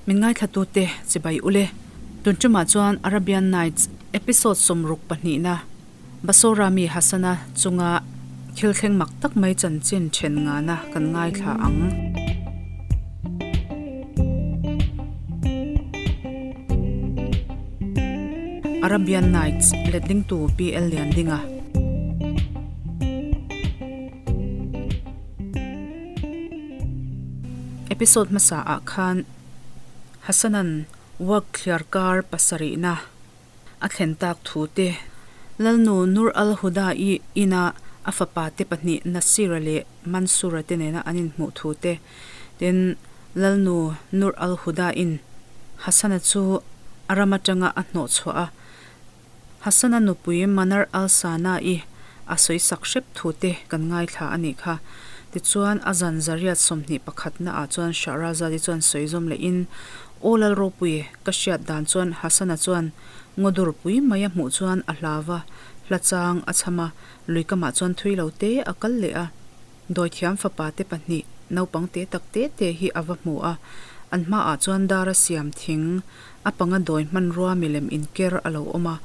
Min ngaithlatute chibai ule. Tun tumah chuan Arabian Nights episode 60 pahnihna Basora mi Hasana chunga thil thleng mak tak mai chanchin then ngana kan ngaithla ang. Arabian Nights letlingtu PL Liandinga. Episode hmasa ah khan Hasanan work thliar kar pasarihna a thlen tak thu te, Lalnu Nur al-Huda-i ina a fapa te pahnih Nasir-a leh Mansur-a te nena an inhmuh thu te, tin Lalnu Nur al-Huda-in Hasan-a chu a ram atanga a hnawhchhuah a, Hasan-a nupui Manar al-Sana-i a sawi sak hrep thu te kan ngaithla a nih kha. Tichuan, a zan zariat 21 naah chuan Shahrazad-i chuan sawi zawm lehin, Aw Lalropui, ka hriat dan chuan Hasan-a chuan ngaw pui mai a hmuh chuan a hlau va, hla chang a chham a, lui kamah chuan thui lo te a kal leh a. Dawithiam fapa te pahnih, naupang te tak te te hi a va hmu a, an hmaah chuan dara siam thing, a panga dawi hmanrua milem inker a lo awm a,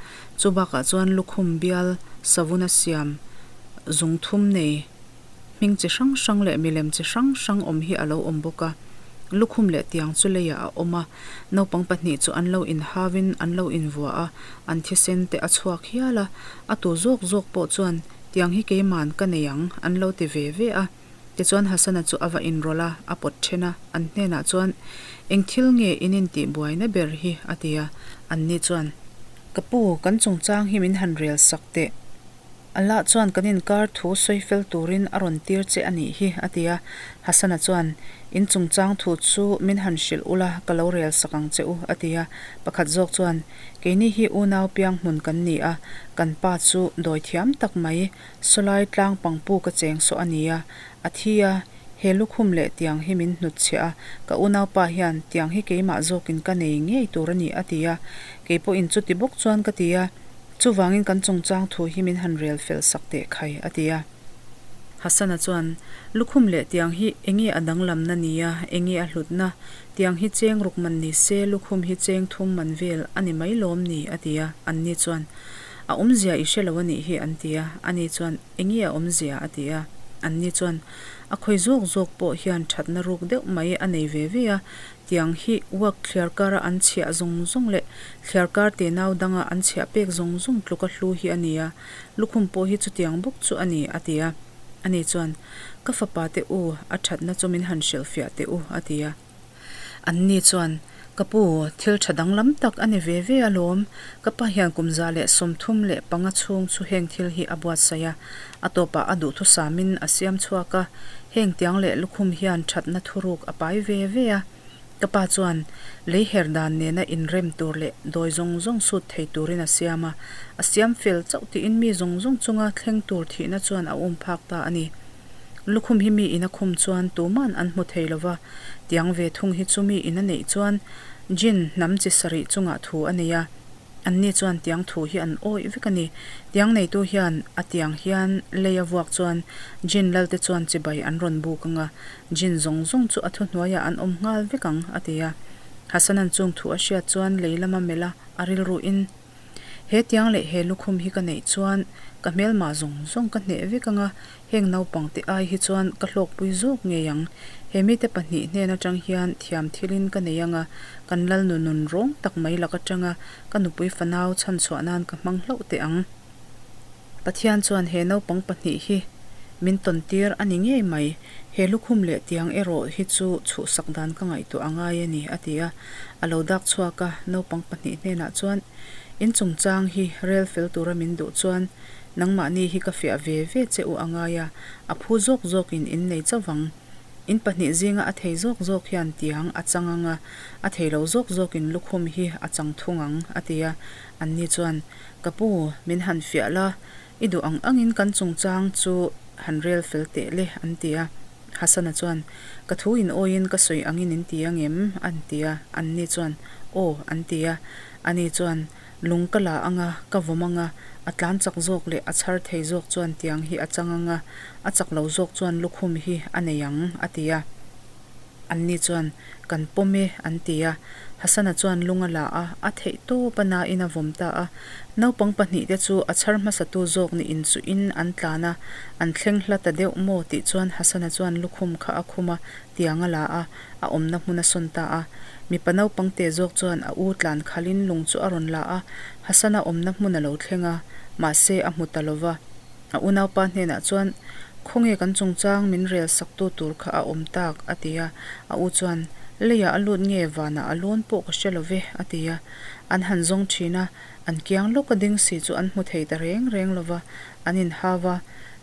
chu bakah chuan lukhum bial savuna siam zung thum nei hming chi hrang hrang leh milem chi hrang hrang awm hi a lo awm bawk a. Lukhum leh tiang chu leiah a awm a, naupang pahnih chu an lo inhauin an lo invuah a, an thisen te a chhuak hial a, a tu zawk zawk pawh chuan Tiang hi keiman ka nei ang, an lo ti ve ve a. Tichuan Hasana chu a va inrawlh a, a pawt then a, an hnenah chuan, Eng thil nge in intih buaina ber hi? a ti a. Anni chuan, Ka pu, kan chungchang hi min han rel sak teh. Allah chuan kan inkar thu sawi fel turin a rawn tir che a nih hi, a ti a. Hasana chuan, In chungchang thu chu min han hrilh ula, ka lo rel sak ang che u, a ti a. Pakhat zawk chuan, Keini hi unau piang hmun kan ni a, kan pa chu dawi thiam tak mai, sawlai tlang pangpu ka cheng saw a ni a, a thi a, he lukhum leh tiang hi min hnutchhiah a, ka unaupa hian tiang hi keimah zawkin ka nei ngei tur a ni a ti a, kei pawhin chuti bawk chuan ka ti a, chuvangin kan chungchang thu hi min han rel fel sak teh khai a ti a. Hasana chuan, Lukhum leh tiang hi enge a danglamna nia, enge a hlutna? Tiang hi cheng ruk man ni se, lukhum hi cheng thum man vel a ni mai lawm ni? a ti a. Anni chuan, A awmzia i hre lo a nih hi, an ti a. Ani chuan, Enge a awmzia? a ti a. Anni chuan, A khawi zawk zawk pawh hian thatna ruk deuh mai a nei ve ve a, Tiang hi work thliar kara an chhiah zawng zawng leh thliar kar te nau danga an chhiah pek zawng zawng tluka hlu hi a ni a, lukhum pawh hi chutiang bawk chu a ni, a ti a. Ani chuan, Ka fapa te u, a thatna chu min han hrilhfiah teh u, a ti a. Anni chuan, Ka pu, thil tha danglam tak a ni ve ve alawm. Ka pa hian kum 135 chhung chu heng thil hi a buatsaih a, a tawpah a duhthusamin a siam chhuak a, heng tiang leh lukhum hian thatna thuruk a pai ve ve a. Ka pa chuan lei her dan nena inrem tur leh dawi zawng zawng sut thei turin a siam a, a siam fel chauh tiin mi zawng zawng chunga thleng tur thihna chuan a um phak ta a ni. Lukhum hi mi in a khum chuan tuman an hmu thei lova, tiang ve thung hi chu mi in a neih chuan Jin hnam chi sarih chungah thu a nei a, anni chuan tiang thu hi an awih vek a ni. Tiang neitu hian a tiang hian lei a vuak chuan Jin lalte chuan chibai an rawn buk ang a, Jin zawng zawng chu a thuhnuaiah an awm nghal vek ang, a ti a. Hasanan chung thu a hriat chuan lei lama melh a, a rilruin, He tiang leh he lukhum hi ka neih chuan ka hmelmah zawng zawng ka hneh vek ang a, heng naupangte ai hi chuan ka hlawkpui zawk ngei ang. He mite pahnih hnen atang hian thiam thilin ka nei ang a, kan lalnu nun rawng tak mai lak atanga ka nupui fanau chhanchhuah nan ka hmang hlauh teh ang. Pathian chuan he naupang pahnih hi min tawn tir a ni ngei mai. He lukhum leh tiang erawh hi chu chhuhsak dan ka ngaihtuah a ngai a ni, a ti a. A lo dak chhuak a, naupang pahnih hnenah chuan, In chungchang hi rel fel tura min duh chuan nangmahni hi ka fiah ve ve che u a ngai a, a phu zawk zawkin in nei chauh vang. In pahnih zinga a thei zawk zawk hian tiang a chang ang a, a thei lo zawk zawkin lukhum hi a chang thung ang, a ti a. Anni chuan, Ka pu, min han fiah la, i duh ang angin kan chungchang chu han rel fel teh le, an ti a. Hasana chuan, Ka thu in awiin ka sawi angin in ti ang em? an ti a. Anni chuan, Aw, an ti a. Ani chuan, Lung ka la ang a, ka vawm ang a, a tlan chak zawk leh a chhar thei zawk chuan tiang hi a chang ang a, a chak lo zawk chuan lukhum hi a nei ang, a ti a. Anni chuan, Kan pawm e, an ti a. Hasana chuan lung a la a, a theih tawp a nain a vawm ta a. Naupang pahnihte chu a chhar hmasatu zawk nih inchuhin an tlan a, an thleng hla ta deuh maw tih chuan Hasana chuan lukhum kha a khum a, tiang a la a, a awmna hmun a sawn ta a. Mipa naupang te zawk chuan a u tlan khalhin lung chu a rawn la a, Hasana awmna hmun a lo thleng a, mahse a hmu ta lo va. A unaupa hnenah chuan, Khawnge kan chungchang min rel saktu tur kha a awm tak? a ti a. A u chuan, Leiah a lut nge vanah a lawn pawh ka hre lo ve, a ti a. An han zawng thin a, an kiang lawka ding si chu an hmu thei ta reng reng lo va, an inhau a,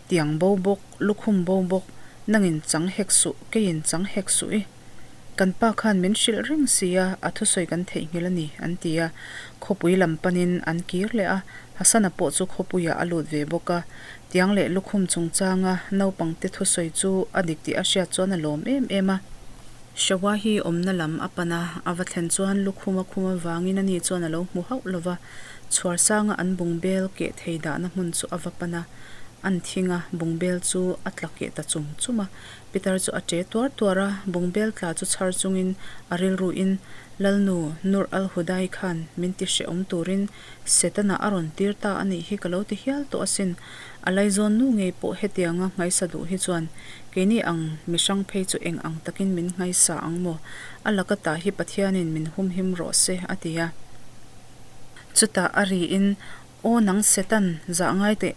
Tiang bo bawk, lukhum bo bawk, nangin chang hek suh, keiin chang hek suh i. Kan pa khan min hrilh reng si a, a thusawi kan theihnghilh a ni, an ti a. Khawpui lam panin an kir leh a, Hasana pawh chu khawpuiah a lut ve bawk a. Tiang leh lukhum chungchanga naupangte thusawi chu a dik tih a hriat chuan a lawm em em a. Shawahi awmna lam a pan a, a va thlen chuan lukhum a khum avangin ani chuan a lo hmu hauh lo va, chhuar sanga an bungbel keh thei dahna hmun chu a va pan a. An thing a, bungbel chu a tla keh ta chum chum a. Pitar chu a ṭe tuar tuar a, bungbel tla chu chhar chungin a rilruin, Lalnu, Nur al-Hudai khan min ti hrehawm turin Setana a rawn tir ta a nih hi ka lo ti hial tawh asin. A laizawn nu ngei pawh hetianga nghaisa duh hi chuan keini ang mihrang phei chu eng ang takin min nghaisa ang maw? A laka tah hi Pathianin min humhim rawh se, a ti a. Chutah a riin Aw nang Setan, zah ngai teh.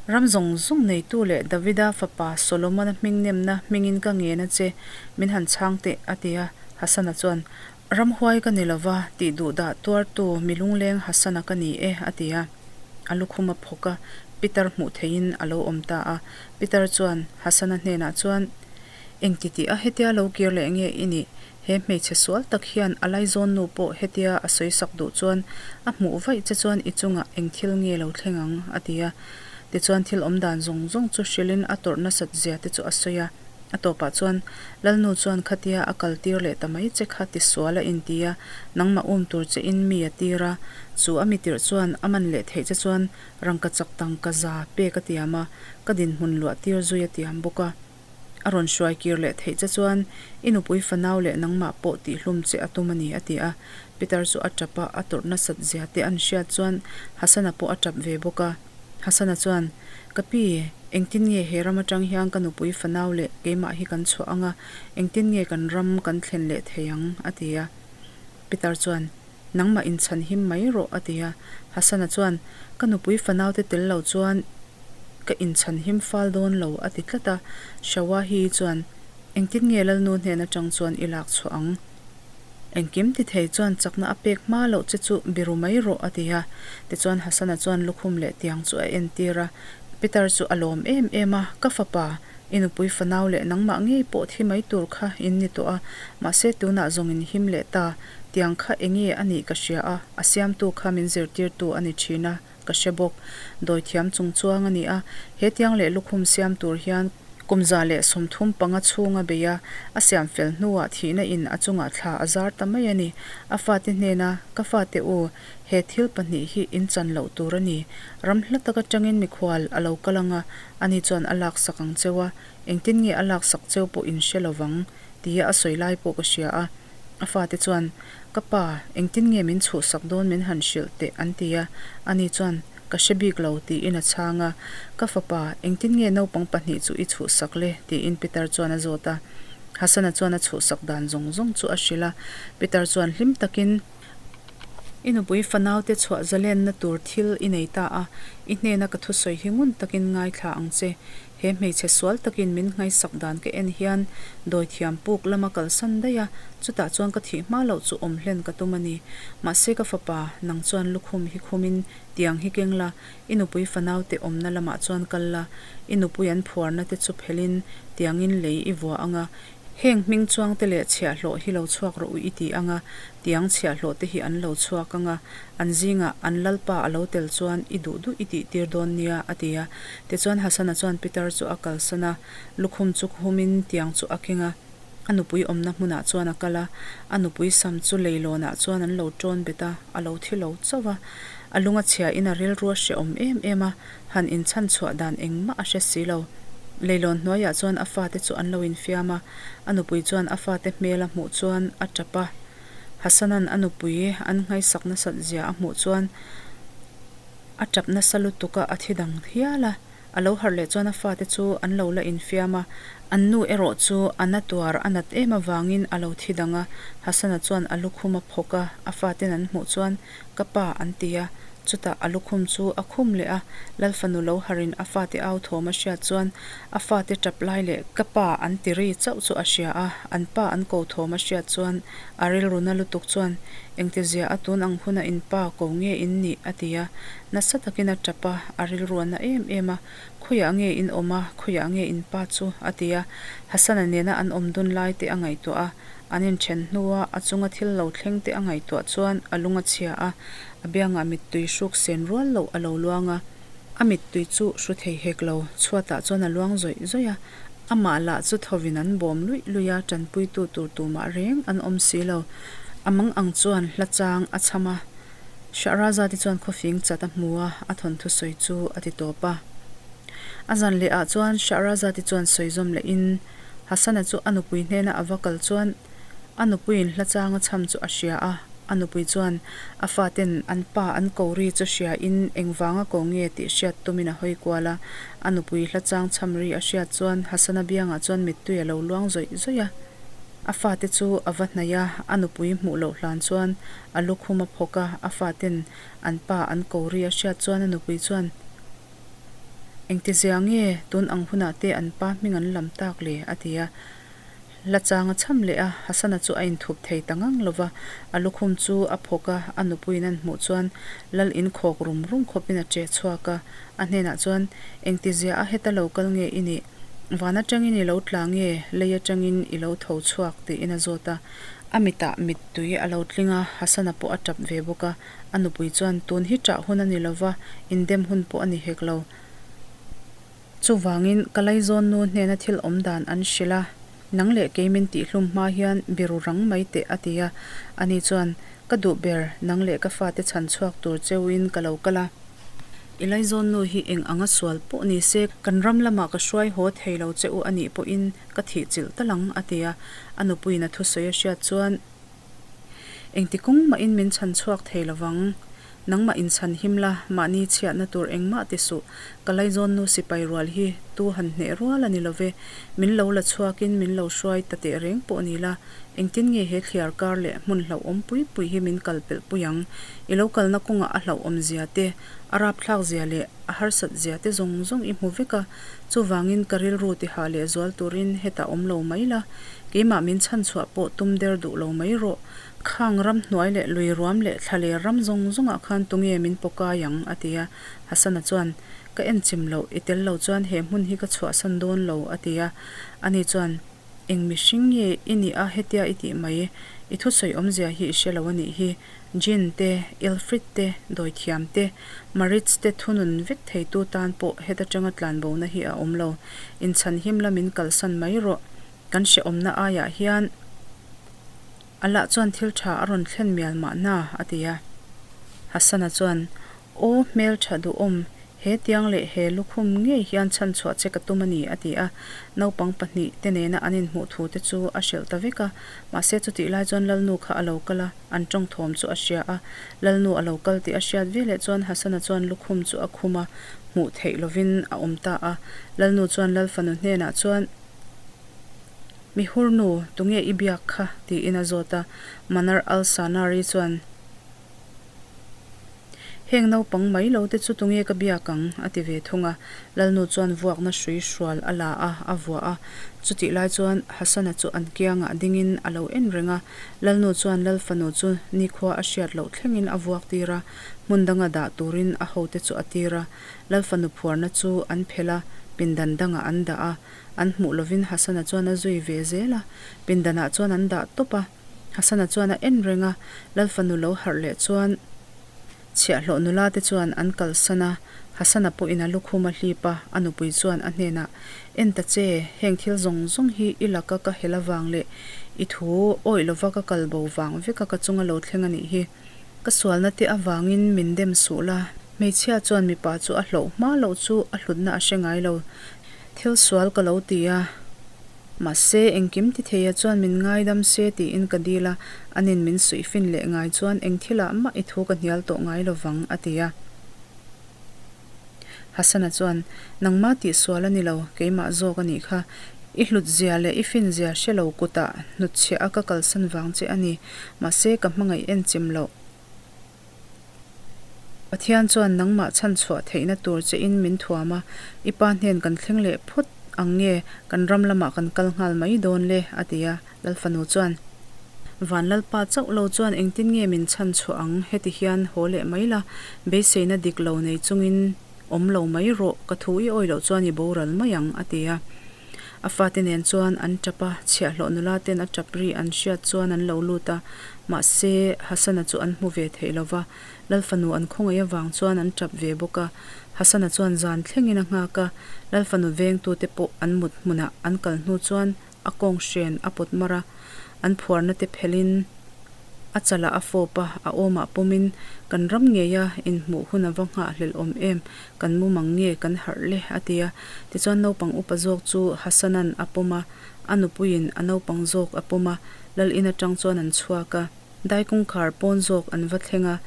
Ram zawng zawng neitu leh Davida fapa Solomona hming nemna hmingin ka ngen a che, min han chhang teh, a ti a. Hasana chuan, Ramhuai ka ni lova, tih duhdah tuartu mi lungleng Hasana ka ni e, a ti a. A lukhum a phawk a, Peter hmuh theihin a lo awm ta a. Peter chuan Hasana hnenah chuan, Engti tih a hetia lo kir leh nge i nih? He hmeichhe sual tak hian a laizawn nu pawh hetia a sawi sak duh chuan a hmuh vaih che chuan i chungah eng thil nge lo thleng ang? a ti a. Tichuan thil awm dan zawng zawng chu hrilhin a tawrh nasat zia te chu a sawi a. A tawpah chuan Lalnu chuan khatia a kal tir leh ta mai che kha tisual a inti a, nangmah um tur che in mi a tir a, chu a mi tirh chuan a man leh theih che chuan rangkachak tangka za pek a tiam a, ka dinhmun luah tir zui a tiam bawk a. A rawn hruai kir leh theih che chuan i nupui fanau leh nangmah pawh tihhlum che a tum a ni, a ti a. Peter chu a tap a, a tawrh nasat zia te an hriat chuan Hasana pawh a tap ve bawk a. Hasana chuan, Ka pi, engtin nge he ram atang hian ka nupui fanau leh keimah hi kan chhuah ang a, engtin nge kan ram kan thlen leh thei ang? a ti a. Peter chuan, Nangmah inchhan him mai rawh, a ti a. Hasana chuan, Ka nupui fanau te tel lo chuan ka inchhan him fal dawn lo, a ti tlat a. Shawahi chuan, Engtin nge Lalnu hnen atang chuan i lak chhuah ang? Engkim ti thei chuan chakna a pek hma loh che chu biru mai rawh, a ti a. Tichuan Hasana chuan lukhum leh tiang chu a entir a. Peter chu a lawm em em a, Ka fapa, I nupui fanau leh nangmah ngei pawh thi mai tur kha in ni tawh a, mahse tunah zawng in him leh ta. Tiang kha enge a nih ka hria a, a siamtu kha min zirtirtu a ni thin a, ka hre bawk. Dawithiam chungchuang a ni a, he tiang leh lukhum siam tur hian kum 135 chhunga bei a, a siam fel hnuah thihna in a chungah thla a zar ta mai a ni. A fate hnena, Ka fate u, he thil pahnih hi in chan loh tur a ni. Ram hla tak atangin mikhual a lo kal ang a, ani chuan a laksak ang cheu a, engtin nge a laksak cheu pawh in hre lovang, tia a sawi lai pawh ka hria a. A fate chuan, Ka pa, engtin nge min chhuhsak dawn min han hrilh teh an ti a. Ani chuan, Ka hre bik lo, tiin a chhang a. Ka fapa, engtin nge naupang pahnih chu i chhuhsak le? tiin Peter chuan a zawt a. Hasana chuan a chhuhsak dan zawng zawng chu a hrilh a. Peter chuan hlim takin, I nupui fanaute chhuah zalenna tur thil i nei ta a, i hnena ka thusawi hi ngun takin ngaithla ang che. He hmeichhe sual takin min nghaisak dan ka en hian dawithiam puk lama kalsan daih a, chutah chuan ka thih hma loh chu awm hlen ka tum a ni. Mahse ka fapa, nang chuan lukhum hi khumin tiang hi keng la, i nupui fanaute awmna lamah chuan kal la, i nupui an phuarna te chu phelhin tiangin lei i vua ang a, Heng hming chuangte leh chhiahhlawh hi lo chhuak rawh u i ti ang a, tiang chhiahhlawhte hi an lo chhuak ang a, an zingah an lalpa a lo tel chuan i duh duh i tih tir dawn nia, a ti a. Tichuan Hasana chuan Peter chu a kalsan a, lukhum chu khumin tiang chu a keng a, a nupui awmna hmunah chuan a kal a, a nupui sam chu leilawnah chuan an lo ṭawn bet a, a lo thi lo chauh a. A lung a chhiain a rilru a hrehawm em em a, han inchhan chhuah dan engmah a hre si lo. Leilawn hnuaiah chuan a fate chu an lo infiam a, a nupui chuan a fate hmel a hmuh chuan a tap a. Hasana'n a nupui an nghaisak nasat zia a hmuh chuan a tap nasa lutuk a, a thi dang hial a. A lo harh leh chuan a fate chu an lo la infiam a, an nu erawh chu a na tuar a nat em avangin a lo thi dang a. Hasana chuan a lukhum a phawk a, a faten an hmuh chuan Ka pa an ti a, chutah a lukhum chu a khum leh a, Lalfanu lo harin a fate au thawm a hriat chuan a fate tap lai leh ka pa an ti ri chauh chu a hria a, an pa an ko thawm a hriat chuan a rilru na lutuk chuan engtizia a tun ang huna in pa ko nge in nih a ti a, nasa takin a tap a, a rilru a na em em a, khawiah nge in awm a, khawiah nge in pa chu a ti a, Hasana nena an awm dun lai te a ngaihtuah a. An inṭhen hnua a chunga thil lo thleng te a ngaihtuah chuan a lung a chhia a, a biangah mittui hruk sen rual loh a lo luang a. A mittui chu hru thei hek lo, chhuatah chuan a luang zawih zawih a. Amah lah chu thawin an bawm luih luih a, ṭanpuitu tur tumah reng an awm si lo. A mang ang chuan hla chang a chham a, Shahrazad-i chuan khawfing chat a hmu a, a thawnthu sawi chu a ti tawp a. A zan leh ah chuan Shahrazad-i chuan sawi zawm lehin, Hasana chu a nupui hnena a va kal chuan a nupuiin hla changa chham chu a hria a, a nupui chuan a faten an pa an ko ri chu hria in engvanga ko nge tih hriat tumin a hawi kual a, a nupui hla chang chham ri a hriat chuan Hasana biangah chuan mittui a lo luang zawih zawih a. A fate chu a va hnaih a, a nupui hmuh loh hlan chuan a lukhum a phawk a, a faten an pa an ko ri a hriat chuan a nupui chuan Engtizia nge tun ang hunah te an pa hming an lam tak le? a ti a. Hla chang a chham leh a, Hasana chu a inthup thei ta ngang lo va, a lukhum chu a phawk a, a nupuiin an hmuh chuan lal in khawk rum rum khawpin a che chhuak a, a hnenah chuan, Engtizia a heta lo kal nge i nih? Van atangin i lo tla nge lei atangin i lo tho chhuak? tiin a zawt a. A mitah mittui a lo tling a, Hasana pawh a tap ve bawk a. A nupui chuan, Tun hi ṭah hun a ni lo va, indem hun pawh a ni hek lo. Chuvangin, ka laizawn nu hnena thil awm dan an hrilh a, nang leh kei min tihhlum hma hian biru rang mai teh a ti a. Ani chuan, Ka duh ber, nang leh ka fate chhan chhuak tur cheuin ka lo kal a. I laizawn nu hi eng anga sual pawh ni se, kan ram lamah ka hruai haw thei lo che u a nih pawhin ka thih chilh tal ang, a ti a. A nupuiin a thusawi a hriat chuan, Engti kawng mahin min chhan chhuak thei lo vang. Nangmah inchhan him la, mahni chhiatna tur engmah ti suh. Ka laizawn nu sipai rual hi tu han hneh rual a ni lo ve. Min lo la chhuakin min lo hruai ta teh reng pawh ni la, engtin nge he thliar kar leh hmun hlauhawm pui pui hi min kal pelh pui ang? I lo kalna kawngah a hlauhawm zia te, a rapthlak zia leh a harsat zia te zawng zawng i hmu vek a, chuvangin ka rilru tihah leh zual turin hetah awm lo mai la, Keimah min chhanchhuah pawh tum der duh lo mai rawh. Khang ramhnuai leh lui ruam leh thla ler ram zawng zawngah khan tunge min pawkai ang? a ti a. Hasana chuan, Ka en chim loh, i tel lo chuan he hmun hi ka chhuahsan dawn lo, a ti a. Ani chuan, Eng mihring nge i nih a hetia i tih mai? I thusawi awmzia hi i hre lo a nih hi. Jin te, Ilfrid te, dawithiam te, Maritz te thunun vek theitu tan pawh heta tanga tlanbona hi a awm lo. Inchhanhim lamin kalsan mai rawh. Kan hrehawmna aiah hian Allah chuan thil tha a rawn thlen mial mahna, a ti a. Hassan-a chuan, Aw hmeltha duhawm, he tiang leh he lukhum ngei hian chhanchhuah che ka tum a ni, a ti a. Naupang pahnih te nena an inhmuh thu te chu a hrilh ta vek a. Mahse chutih lai chuan Lalnu kha a lo kal a, an tawng thawm chu a hria a. Lalnu a lo kal tih a hriat veleh chuan Hassan-a chuan lukhum chu a khum a, hmuh theih lovin a awm ta a. Lalnu chuan Lalfanu hnenah chuan, Mi hurnu, tunge i biak kha? tiin a zawt a. Manar al-Sanari chuan, Heng naupang mai lo te chu tunge ka biak ang? a ti ve thung a. Lalnu chuan vuakna hrui hrual a la a, a vuah a. Chutih lai chuan Hasana chu an kiangah dingin a lo en reng a. Lalnu chuan Lalfanu chu nikhua a hriat loh thlengin a vuak tir a, hmun danga dah turin a hote chu a tir a. Lalfanu phuarna chu an phelh a, pindan dangah an dah a. An hmuh lovin Hasana chuan a zui ve zel a, pindanah chuan an dah tawp a. Hasana chuan a en reng a, Lalfanu lo harh leh chuan chhiahhlawh nula te chuan an kalsan a. Hasana pawhin a lukhum a hlip a, a nupui chuan a hnenah, En ta che, heng thil zawng zawng hi i laka ka hel avang leh i thu awih lova ka kal bo vang veka ka chunga lo thleng a nih hi. Ka sualna te avangin min dem suh la, hmeichhia chuan mipa chu a hloh hma loh chu a hlutna a hre ngai lo. Thil sual ka lo ti a, mahse engkim ti theia chuan min ngaidam se tiin ka dil a, anin min suih fin leh ngai chuan eng thilah mah i thu ka hnial tawh ngai lovang, a ti a. Hasana chuan, Nangmah tih sual a ni lo, keimah zawk a nih kha. I hlut zia leh i fin zia hre lo kutah hnutchhiah a ka kalsan vang che a ni, mahse ka hmangaih en chim loh. Pathian chuan nangmah chhanchhuah theihna tur che in min thuam a, i pa hnen kan thleng leh phawt ang nge kan ram lamah kan kal nghal mai dawn le? a ti a, Lalfanu chuan, Van Lalpa chauh lo chuan engtin nge min chhanchhuah ang? Heti hian haw leh mai la, beiseina dik lo nei chungin awm lo mai rawh, ka thu i awi loh chuan i boral mai ang, a ti a. A fate nen chuan an tap a, chhiahhlawh nula ten a tap ri an hriat chuan an lo lut a, mahse Hasana chu an hmu ve theih lo va, Lal fanu an khawngaih avang chuan an tap ve bawk a. Hasana chuan zan thlengin a nghak a, Lal fanu vengtute pawh an mut hmunah an kal hnu chuan a kawng hren a pawt mar a, an phuarna te phelhin a chalah a fawp a, a awmah pawmin, Kan ram ngeia inhmuh hun a va nghahhlelh awm em, kan mumang nge kan harh le, a ti a. Tichuan naupang upa zawk chu Hasana'n a pawm a, a nupuiin a naupang zawk a pawm a, Lal in atang chuan an chhuak a. Dai kawngkhar pawn zawk an va thleng a,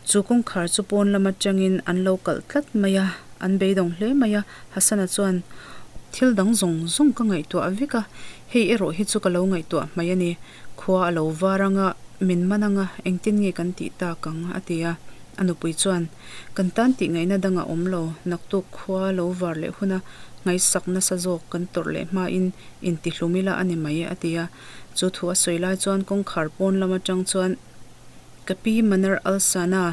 chu kawngkhar chu pawn lam atangin an lo kalh tlat mai a, an beidawng hle mai a, Hasana chuan, Thil dang zawng zawng ka ngaihtuah vek a, hei erawh hi chu ka lo ngaihtuah hmai a ni, khua a lo var anga, min man anga, engtin nge kan tih tak ang? a ti a, a nupui chuan, Kan tan tih ngaihna dang a awm lo, naktuk khua lo var leh huna ngaihsak nasa zawk kan tawrh leh hmain intihlum ila a ni mai, a ti a. Chu thu a sawi lai chuan kawngkhar pawn lam atang chuan Ka pi Manar Al-Sana,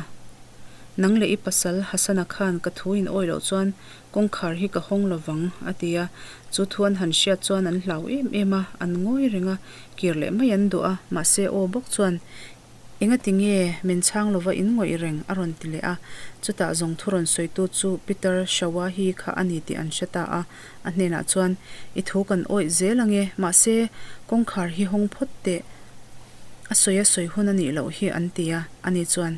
nang leh i pasal Hasana khan ka thu in awi loh chuan kawngkhar hi ka hawng lovang, a ti a. Chu thu an han hriat chuan an hlau em em a, an ngawi reng a, kir leh mai an duh a, mahse aw bawk chuan Engati nge min chhang lova in ngawih reng? a rawn ti leh a. Chutah zawng thu rawn sawitu chu Peter Shawahi kha a ni tih an hre ta a. A hnenah chuan, I thu kan awih zel ange, mahse kawngkhar hi hawng phawt teh, a sawi a sawi hun a nih loh hi an ti a. Ani chuan,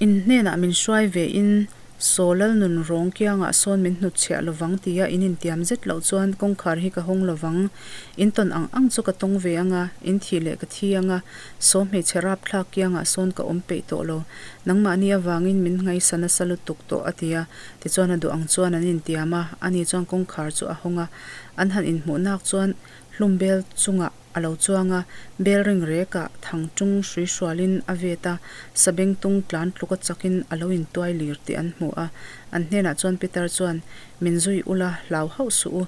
In hnenah min hruai ve in Saw Lalnun rawng kiangah sawn min hnutchhiah lovang tia in intiam zet loh chuan kawngkhar hi ka hawng lovang. In tawn ang ang chu ka tawng ve anga, in thih leh ka thi anga, saw hmeichhe rapthlak kiangah sawn ka awm peih tawh lo. Nangmahni avangin min ngaisa nasa lutuk tawh a ti a. Tichuan a duh ang chuan an intiam a, ani chuan kawngkhar chu a hawng a. An han inhmuh nak chuan hlum bel chungah A lo chuang a, bel ring rekah thang tung hrui hrualin a vet a, sabeng tung tlan tluka chakin a lo intuai lir tih an hmu a. An hnenah chuan Peter chuan, Min zui ula, hlau hauh suh u.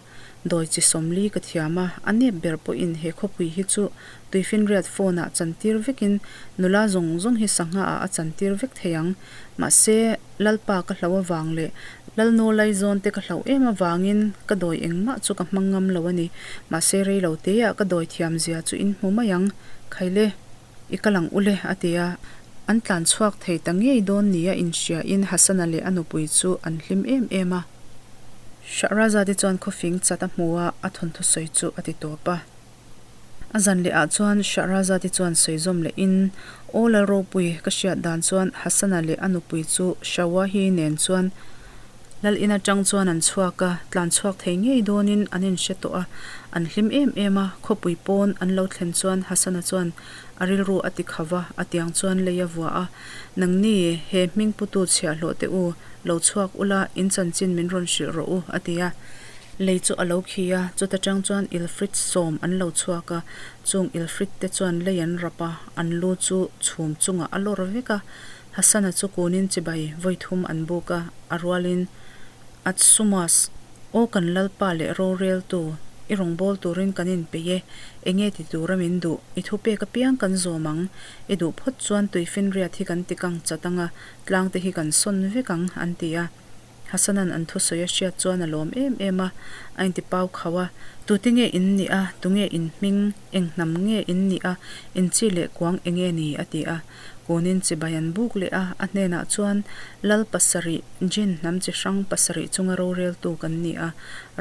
Dawi chi sawmli ka thiam a, a nep ber pawhin he khawpui hi chu tuifinriat phone-ah chantir vekin nula zawng zawng hi sangha-ah a chantir vek thei ang. Mahse, Lalpa ka hlauh avang leh Lalnu Laizawn te ka hlauh em avangin ka dawi engmah chu ka hmang ngam lo a ni. Mahse rei lo teah ka dawi thiam zia chu in hmu mai ang. Khaile, i kal ang ule, a ti a. An tlan chhuak thei ta ngei dawn nia inhriain Hasana leh a nupui chu an hlim em em a. Shahrazad-i chuan khawfing chat a hmu a, a thawnthu sawi chu a ti tawp a. A zan leh ah chuan Shahrazad-i chuan sawi zawm leh in, Aw Lalropui, ka hriat dan chuan Hasana leh a nupui chu Shawahi nen chuan Lal in atang chuan an chhuak a, tlan chhuak thei ngei dawn in an inhre tawh a, an hlim em em a, khawpui pawn an lo thlen chuan Hasana chuan a rilru a ti kha va, a tiang chuan lei a vua a, Nangni, he hming putu chhiahhlawh teh u, lo chhuak ula, in chanchin min rawn hrilh rawh u, a ti a. Lei chu a lo khi a, chuta tang chuan Ilfrit sawm an lo chhuak a, chung Ilfrit te chuan lei an rap a, an lu chu chhum chungah a lawr vek a. Hasana chu kunin chibai vawi thum an buk a, a rualin Atsumas, Aw kan Lalpa leh roreltu, i rawngbâwl turin kan inpeih e, enge ti tura min duh, i thupek apiang kan zawm ang, i duh phawt chuan tuifinriat hi kan tikang chat ang a, tlangte hi kan sawn vek ang, an ti a. Hasanan an thusawi a hriat chuan a lawm em em a, a inti pau khauh a, Tute nge in nih a, tunge in hming, eng hnam nge in nih a, in chi leh kuang eng nge ni? a ti a. Kunin chibai an buk leh a, a hnenah chuan, Lal pasarih, Jin hnam chi hrang pasarih chunga roreltu kan ni a,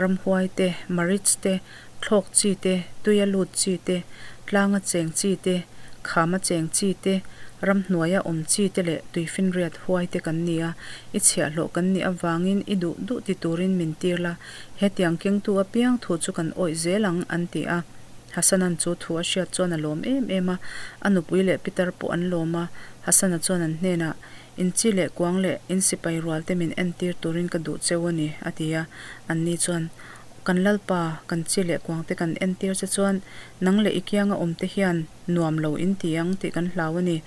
ramhuai te, Marich te, thlawk chi te, tuia lut chi te, tlanga cheng chi te, Khama cheng chi te, ramhnuaia awm chi te leh tuifinriat huai te kan ni a, i chhiahhlawh kan nih avangin i duh duh ti turin min tir la, hetiang kengtu apiang thu chu kan awih zel ang, an ti a. Hasana'n chu thu a hriat chuan a lawm em em a, a nupui leh pitar pawh an lawm a. Hasana chuan an hnenah, In chi leh kuang leh in sipai rual te min entir turin ka duh cheu a ni, a ti a. Anni chuan, Kan Lalpa, kan chi leh kuang te kan entir che chuan nang leh i kianga awm te hian nuam lo in ti ang tih kan hlau a ni.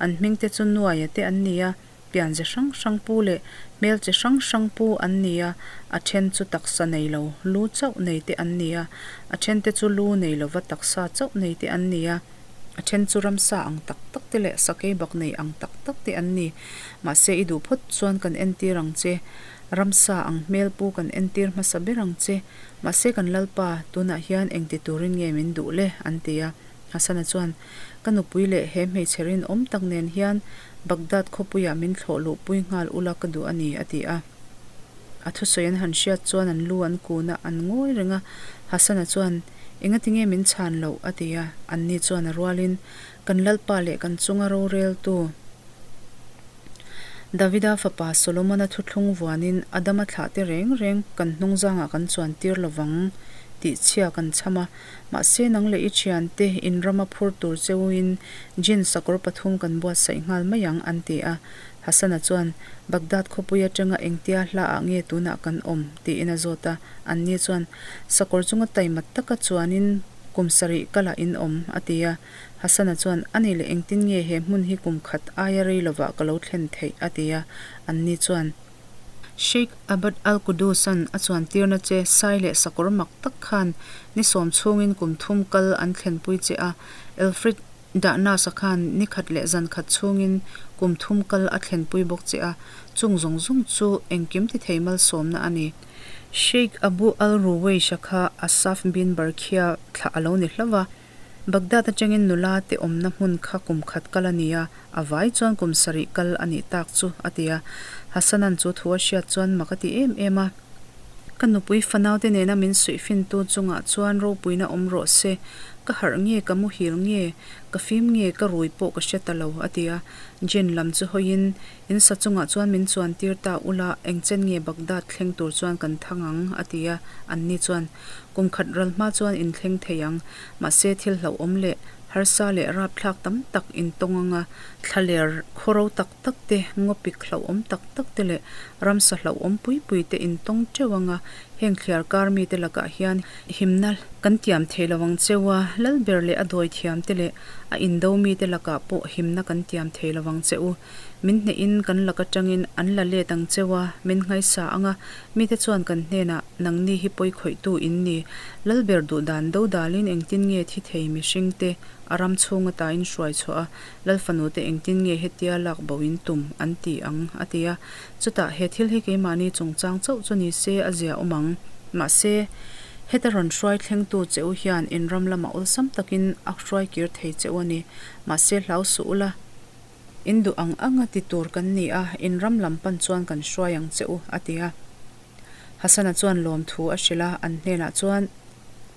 An hming te chu Nuaia te an ni a, pianze hrang hrang pu leh hmel chi hrang hrang pu an ni a, a then chu taksa nei lo, lu chauh nei te an ni a, a then te chu lu nei lova taksa chauh nei te an ni a. A then chu ramsa ang tak tak te leh sakei bak nei ang tak tak te an ni. Mahse i duh phawt chuan kan entir ang che. Ramsa ang hmel pu kan entir hmasa ber ang che. Mahse kan Lalpa, tunah hian engti turin nge min duh le? an ti a. Hasana chuan, Ka nupui leh he hmeichhe rinawm tak nen hian Baghdad khawpuiah min thlawh luhpui nghal ula ka duh a ni, a ti a. A thusawi an han hriat chuan an lu an kun a, an ngawi reng a. Hasana chuan, Engati nge min chhan loh? a ti a. Anni chuan a rualin, Kan Lalpa leh kan chunga roreltu Davida fapa Solomona thuthlung vuanin Adama thlahte reng reng kan hnungzangah kan chuan tir lovang tih chhia kan chham a. Mahse nang leh i thiante in rama phur tur cheuin jinn sakawr pathum kan buatsaih nghal mai ang, an ti a. Hasana chuan, Baghdad khawpui atanga engtia hla ah nge tunah kan awm? tiin a zawt a. Anni chuan, Sakawr chunga taimat taka chuanin kum sarih kalah in awm, a ti a. Hasana chuan, Ani leh engtin nge he hmun hi kum khat aia rei lovah ka lo thlen theih? a ti a. Anni chuan, Sheikh Abd al-Quddus-a'n a chuantirna che sai leh sakawr mak tak khan ni sawm chhungin kum thum kal an thlenpui che a, Elfrid Dah nasa khan ni khat leh zan khat chhungin kum thum kal a thlenpui bawk che a, chung zawng zawng chu engkim ti thei malsawmna a ni. Sheikh Abu al-Ruwaish-a kha Asaf bin Barkhia thlah a lo ni hlauh a, Baghdad atangin nula te awmna hmun kha kum khat kal a ni a, a vai chuan kum sarih kal a nih tak chu, a ti a. Hassan-a'n chu thu a hriat chuan mak a ti em em a. Ka nupui fanaute nena min suihfintu chungah chuan ropuina awm rawh se, ka harh nge ka muhil nge, ka fim nge ka rui pawh ka hre ta lo, a ti a. Jane lam chu hawiin, In sa chungah chuan min chuan tir ta ula, engchen nge Baghdad thleng tur chuan kan thang ang, a ti a. Anni chuan, Kum khat ral hma chuan in thleng thei ang, mahse thil hlauhawm leh harsa leh rapthlak tam tak in tawng ang a, thlaler khawro tak tak te, ngawpik hlauhawm tak tak te leh ramsa hlauhawm pui pui te in tawng teuh ang a, heng thliar kar mite lakah hian himna kan tiam thei lo ang cheu a, Lalber leh a dawi thiam te leh a indo mite lakah pawh himna kan tiam thei lo ang che u. Min hnehin kan lak atangin an la let ang cheu a, min nghaisa ang a, mite chuan kan hnenah nangni hi pawi khawihtu in ni, Lalber duhdan dodalin engtin nge thi thei mihring te a ram chhung atain hruai chhuah a, Lal fanute engtin nge hetia lak bo in tum an ti ang? a ti a. Chutah he thil hi keimahni chungchang chauh chu ni se a zia awm ang. Mahse, heta rawn hruai thlengtu che u hian in ram lamah awlsam takin a hruai kir thei che u a ni. Mahse, hlau suh ula, in duh ang anga ti tur kan ni a, in ram lam pan chuan kan hruai ang che u, a ti a. Hasana chuan lawmthu a hrilh a, an hnenah chuan,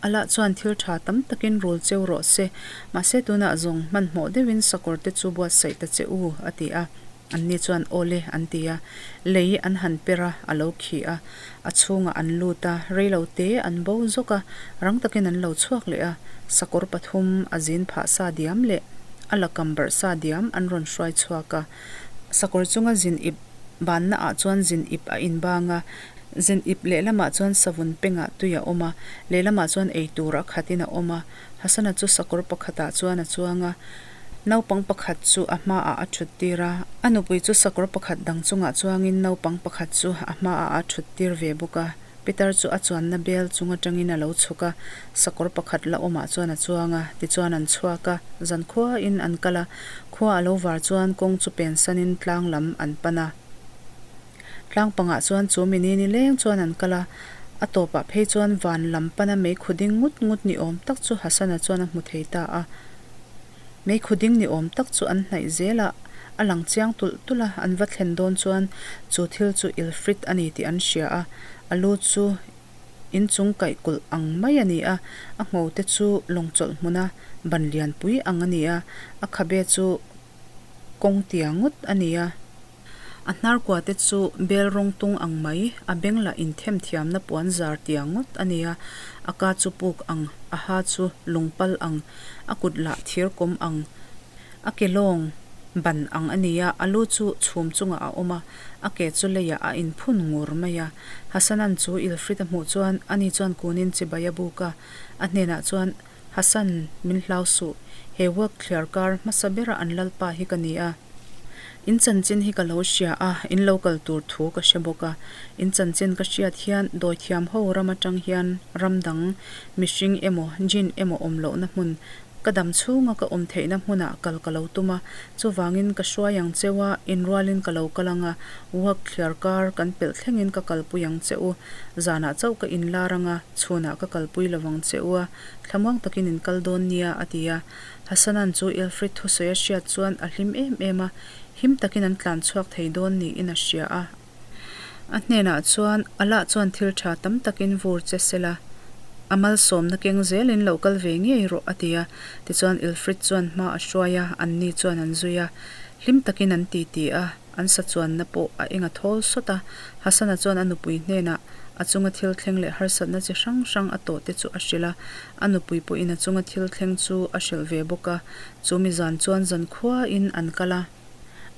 Allah chuan thil tha tam takin rul cheu rawh se, mahse tunah zawng hmanhmawh deuhin sakawr te chu buatsaih ta che u, a ti a. Anni chuan, Aw le, an ti a. Lei an han per a, a lo khi a. A chhungah an lut a, rei lo te an bo zawk a, rang takin an lo chhuak leh a. Sakawr pathum a zin phah sa diam leh a la kam barh sa diam an rawn hruai chhuak a. Sakawr chunga zin ip Banna ah chuan zin ip a inbang a, zin ip lehlamah chuan savun pengah tui a awm a, lehlamah chuan ei tur a khatin a awm a. Hasana chu sakawr pakhatah chuan a chuang a, naupang pakhat chu a hmaah a thut tir a, a nupui chu sakawr pakhat dang chungah chuangin naupang pakhat chu a hmaah a thut tir ve bawk a. Peter chu a chuanna bel chung atangin a lo chhuk a, sakawr pakhat la awmah chuan a chuang a, tichuan an chhuak a, zan khuain an kal a, khua a lo var chuan kawng chu pensanin tlang lam an pan a. Tlang pangah chuan chu mini ni leng chuan an kal a, a tawpah phei chuan van lam pana meikhu ding ngut ngut ni awm tak chu Hasana chuan a hmu thei ta a. Meikhu ding ni awm tak chu an hnaih zel a, a lang chiang tulh tulh a, an va thlen dawn chuan chu thil chu Ilfrit a ni tih an hria a, a lu chu inchung kaih kulh ang mai a ni a, a ngho te chu lawng chawlh hmuna Ban lianpui ang a ni a, a khabe chu kawng tia ngawt a ni a. A hnarkua te chu bel rawng tung ang mai, a beng lah inthem thiamna puan zar tia ngawt a ni a. A ka chu puk ang, a ha chu lungpal ang, a kut lah thir kawm ang, a ke lawng ban ang a ni a, a lu chu chhum chungah a awm a, a ke chu leiah a inphun ngur mai a. Hasana'n chu Ilfrit a hmuh chuan ani chuan kunin chibai a buk a, a hnenah chuan, Hasan, min hlau suh, he work thliar kar hmasa bera an lalpa hi ka ni a. In chanchin hi ka lo hria a, in lo kal tur thu ka hre bawk a. In chanchin ka hriat hian dawithiam ho ram atang hian ram dang, mihring emaw, jinn emaw awm lohna hmun, ka dam chhunga ka awm theihna hmunah kal ka lo tum a. Chuvangin ka hruai ang cheu a, inrualin ka lo kal ang a, work thliar kar kan pelh thlengin ka kalpui ang che u. Zanah chauh ka inlar ang a, chhunah ka kalpui lo ang che u a, thlamuang takin in kal dawn nia, a ti a. Hasana'n chu Ilfrid thusawi a hriat chuan a hlim em em a, him takin an tlan chhuak thei dawn niin a hria a. A hnenah chuan, Allah chuan thil tha tam takin vur che se la, a malsawmna keng zelin lo kal ve ngei rawh, a ti a. Tichuan Ilfrid chuan hma a hruai a, anni chuan an zui a. Hlim takin an titi a. An sachuanna pawh a eng a thawl sawt a, Hasana chuan a nupui hnenah a chunga thil thleng leh harsatna chi hrang hrang a tawh te chu a hrilh a, a nupui pawhin a chunga thil thleng chu a hrilh ve bawk a, chu mi zan chuan zankhuain an kal a.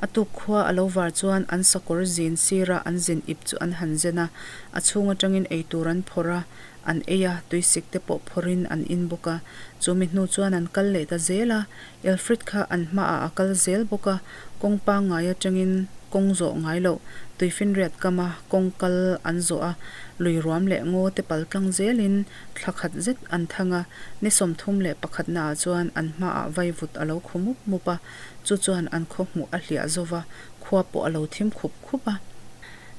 A tuk khua a lo var chuan an sakawr zin sira an zin ip chu an han zen a, a chhung atangin eitur an phawrh a, an ei a, tuisik te pawh phawrhin an in bawk a, chu mi hnu chuan an kal leh ta zel a, Elfrid kha an hmaah a kal zel bawk a, kawng pangngai atangin kawng zawh ngai loh, tuifinriat kama kawng kal an zawh a, lui ruam leh ngaw te pal tlang zelin thla khat zet an thang a, ni 31 naah chuan an hmaah vaivut a lo khu mup mup a, chu chuan an khaw hmuh a hliah zo va, khua pawh a lo thim khup khup a.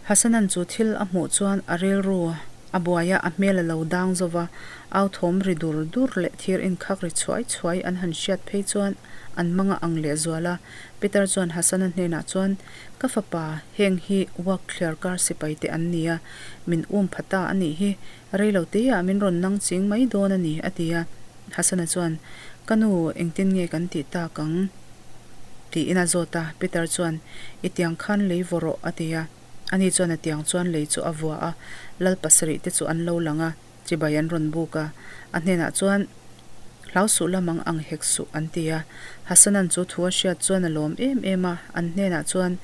Hasanan chu thil a hmuh chuan a rilru a buai a, a hmel a lo dang zo va, au thawm ri dur dur leh thir inkhak ri chhuai chhuai an han hriat phei chuan an mang a ang lehzual a. Peter chuan Hasana hnenah chuan, Ka fapa, heng hi Wak thliar kar sipai te an ni a, min um pha ta a nih hi, rei lo teiah min rawn nang ching mai dawn a ni, a ti a. Hasana chuan, Ka nu, engtin nge kan tih tak ang? Tiin a zawt a, Peter chuan, I tiang khan lei vaw rawh, a ti a. Ani chuan a tiang chuan lei chu a vua a, lal pasarih te chu an lo lang a, chibai an rawn buk a. A hnenah chuan, Hlau suh la mang ang hek suh, an ti a. Hasanan chu thu a hriat chuan a lawm em em a, an hnenah chuan,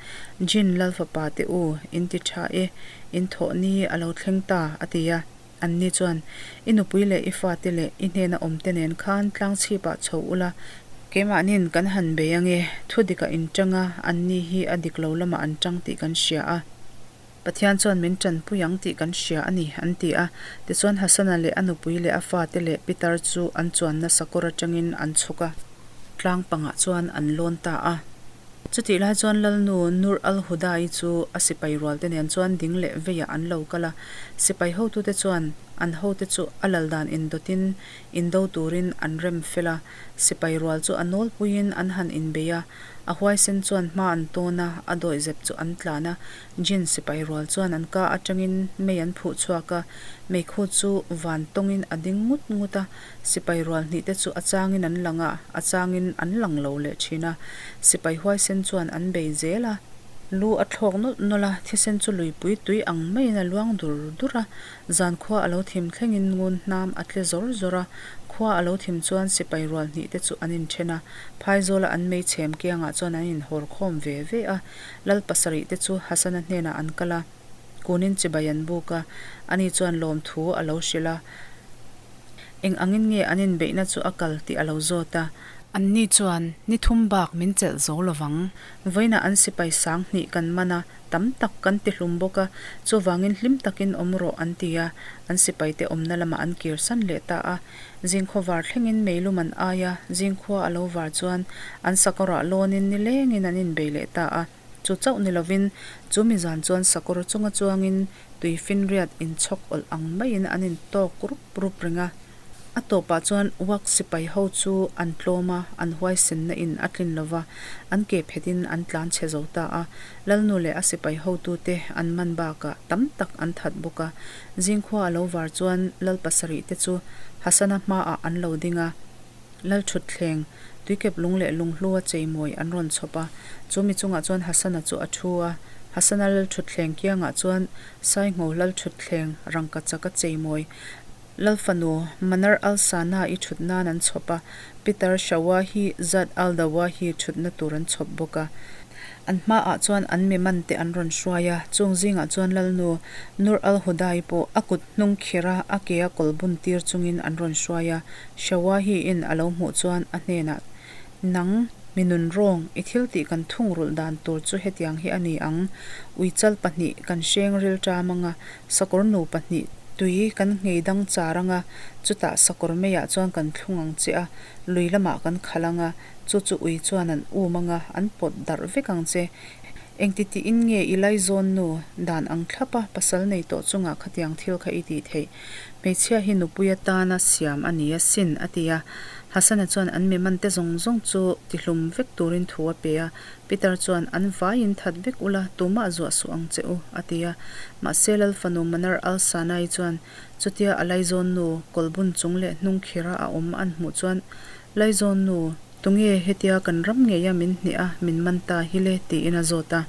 Jin lal fapa te u, in ti tha e, in thawh ni a lo thleng ta, a ti a. Anni chuan, I nupui leh i fate leh i hnena awmte nen khan tlang chhipah chho ula, keimahnin kan han bei ange, thu dikah in tang a, anni hi a dik lo lamah an tang tih kan hria a, Pathian chuan min tanpui ang tih kan hria a ni, an ti a. Tichuan Hasana leh a nupui leh a fate leh pitar chu an chuanna sakawr atangin an chhuk a, tlang pangah chuan an lawn ta a. Chutih lai chuan Lalnu Nur al-Huda-i chu a sipai rualte nen chuan ding leh veiah an lo kal a. Sipai hotute chuan an hote chu a lal dan indawtin indo turin an rem fel a. Sipai rual chu a nawlpuiin an han inbei a, a huaisen chuan hma an tawn a, a dawihzep chu an tlan a. Jinn sipai rual chuan an ka atangin mei an phuh chhuak a, meikhu chu van tawngin a ding ngut ngut a. Sipai rual hnih te chu a changin an lang a, a changin an lang lo leh thin a. Sipai huaisen chuan an bei zel a. Lu a thlawk nawlh nawlh a, thisen chu luipui tui ang maiin a luang dur dur a. Zan khua a lo thim thlengin ngun hnam a tle zawr zawr a. Khua a lo thim chuan sipai rual hnih te chu an inthen a. Phaizawla an mei chhem kiangah chuan an inhawr khawm ve ve a. Lal pasarih te chu Hasana hnenah an kal a, kunin chibai an buk a. Ani chuan lawmthu a lo hrilh a. Eng angin nge an inbeihna chu a kal tih a lo zawt a. Anni chuan, Ni thum bak min chelh zo lo vang. Vawiinah an sipai sang hnih kan man a, tam tak kan ti hlum bawk a, chuvangin hlim takin awm rawh an ti a, an sipaite awmna lamah an kirsan leh ta a. Zingkhaw var thlengin meilum an ai a, zingkhua a lo var chuan an sakawrah lawnin nilengin an inbei leh ta a. Chu chauh ni lovin, chu mi zan chuan sakawr chunga chuangin tuifinriat inchhawk awlh ang maiin an intawk rup rup reng a. A tawpah chuan Wak sipai ho chu an tlawm a, an huaisenna in a tlin lo va, an ke phetin an tlan chhe zo ta a. Lalnu leh a sipai hotute an man bakah tam tak an that bawk a. Zingkhua a lo var chuan lal pasarih te chu Hasana hmaah an lo ding a. Lalṭhutthleng, tuikep lung leh lunghlua cheimawi an rawn chhawp a. Chu mi chungah chuan Hasana chu a ṭhu a. Hasana lalṭhutthleng kiangah chuan Saingho lalṭhutthleng rangkachaka cheimawi Lalfanu Manar al-Sana-i ṭhut nan an chhawp a, Peter Shawahi Zad al-Dawahi ṭhutna tur an chhawp bawk a. An hmaah chuan an mi man te an rawn hruai a, chung zingah chuan Lalnu Nur al-Hudai pawh a kut hnung khirh a, a ke a kawl bun tir chungin an rawn hruai a. Shawahi-in a lo hmuh chuan a hnenah, Nang, mi nun rawng, i thil tih kan thungrulh dan tur chu hetiang hi a ni ang, Uichal pahnih kan hreng ril ṭam anga, Sakawr nu pahnih tui kan nghei dang char anga, chutah sakawr meiah chuan kan thlung ang che a, lui lamah kan khalh anga, chu chu ui chuan an um anga, an pawt darh vek ang che. Engti tiin nge i laizawn nu dan ang thlapa pasal nei tawh chungah khatiang thil kha i tih theih? Hmeichhia hi nupui atana siam a ni a sin, a ti a. Hasana chuan an mi mante zawng zawng chu tihlum vek turin thu a pe a. Peter chuan, An vaiin that vek ula, tumah zuah suh ang che u, a ti a. Mahse Lalfanu Manar al-Sanai chuan chutia a laizawn nu kawlbun chung leh hnung khira a awm an hmuh chuan, Laizawn nu, tunge hetia kan ram ngeia min hneh a, min man ta hi le? tiin a zawt a.